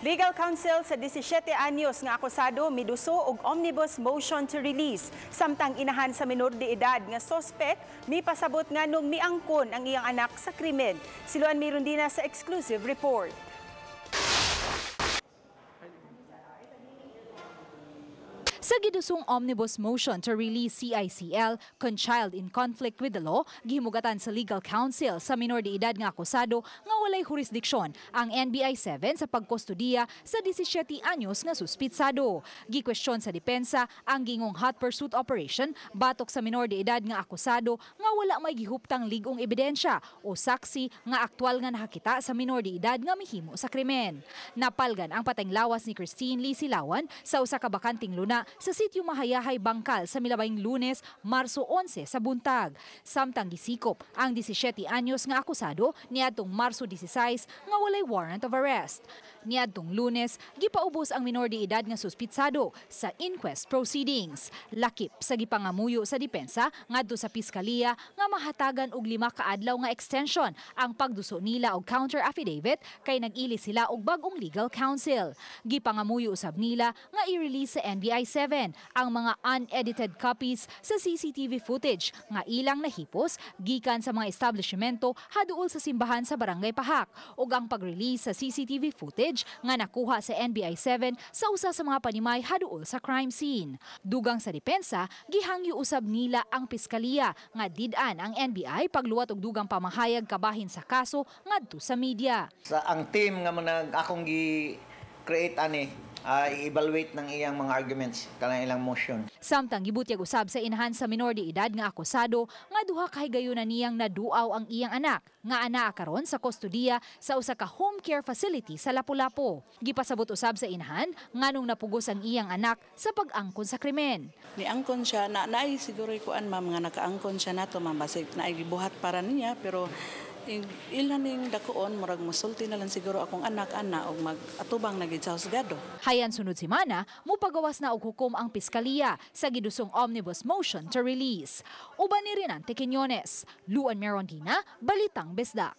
Legal counsel sa 17 anyos nga akusado miduso og omnibus motion to release, samtang inahan sa minor de edad nga sospek mipasabot nga nung miangkon ang iyang anak sa krimen. Si Luan Mirundina sa exclusive report. Sa gidusong omnibus motion to release CICL kon child in conflict with the law, gihimugatan sa legal counsel sa minor de edad nga akusado nga walay jurisdiksyon ang NBI 7 sa pagkustudiya sa 17 anyos nga suspitsado. Gikwestiyon sa depensa ang gingong hot pursuit operation batok sa minor de edad nga akusado nga wala may gihuptang ligong ebidensya o saksi nga aktwal nga nakakita sa minor de edad nga mihimo sa krimen. Napalgan ang pateng lawas ni Christine Lee Silawan sa usa ka bakanting luna sa sitio Mahayahay, Bangkal sa milabayng Lunes, Marso 11 sa buntag. Samtang gisikop ang 17 anyos nga akusado niadtong Marso 16 nga walay warrant of arrest. Niadtong Lunes, gipaubos ang minor de edad nga suspitsado sa inquest proceedings. Lakip sa gipangamuyo sa depensa ngadto sa piskaliya nga mahatagan og 5 ka adlaw nga extension ang pagduso nila og counter affidavit kay nag-ili sila og bag-ong legal counsel. Gipangamuyo usab nila nga i-release sa NBI 7 ang mga unedited copies sa CCTV footage nga ilang nahipos gikan sa mga establishmento haduol sa simbahan sa Barangay Pahak ug ang pag-release sa CCTV footage nga nakuha sa NBI 7 sa usa sa mga panimay haduol sa crime scene. Dugang sa depensa, gihangyo usab nila ang piskaliya nga did-an ang NBI pagluwat og dugang pamahayag kabahin sa kaso ngadto sa media. Sa ang team nga manag akong gi-create ani, i-evaluate ng iyang mga arguments kanang ilang motion. Samtang gibutyag usab sa inahan sa minor de edad nga akusado nga duha ka higayon niyang naduaw ang iyang anak nga anaa karon sa kustodiya sa usa ka home care facility sa Lapu-Lapu. Gipasabot usab sa inahan nganong napugos ang iyang anak sa pag-angkon sa krimen. Niangkon siya na naay siguro kuan, ma'am, nga nakaangkon siya nato, ma'am, basig naay gibuhat para niya, pero ilan ning dakuon murag musulti na lang siguro akong anak ana og mag-atubang na gid sa husgado. Hayan sunod semana, mupagawas na og hukom ang piskaliya sa gidusong omnibus motion to release. Uban ni Renante Quiñones, Luan Merondina, Balitang Bisdak.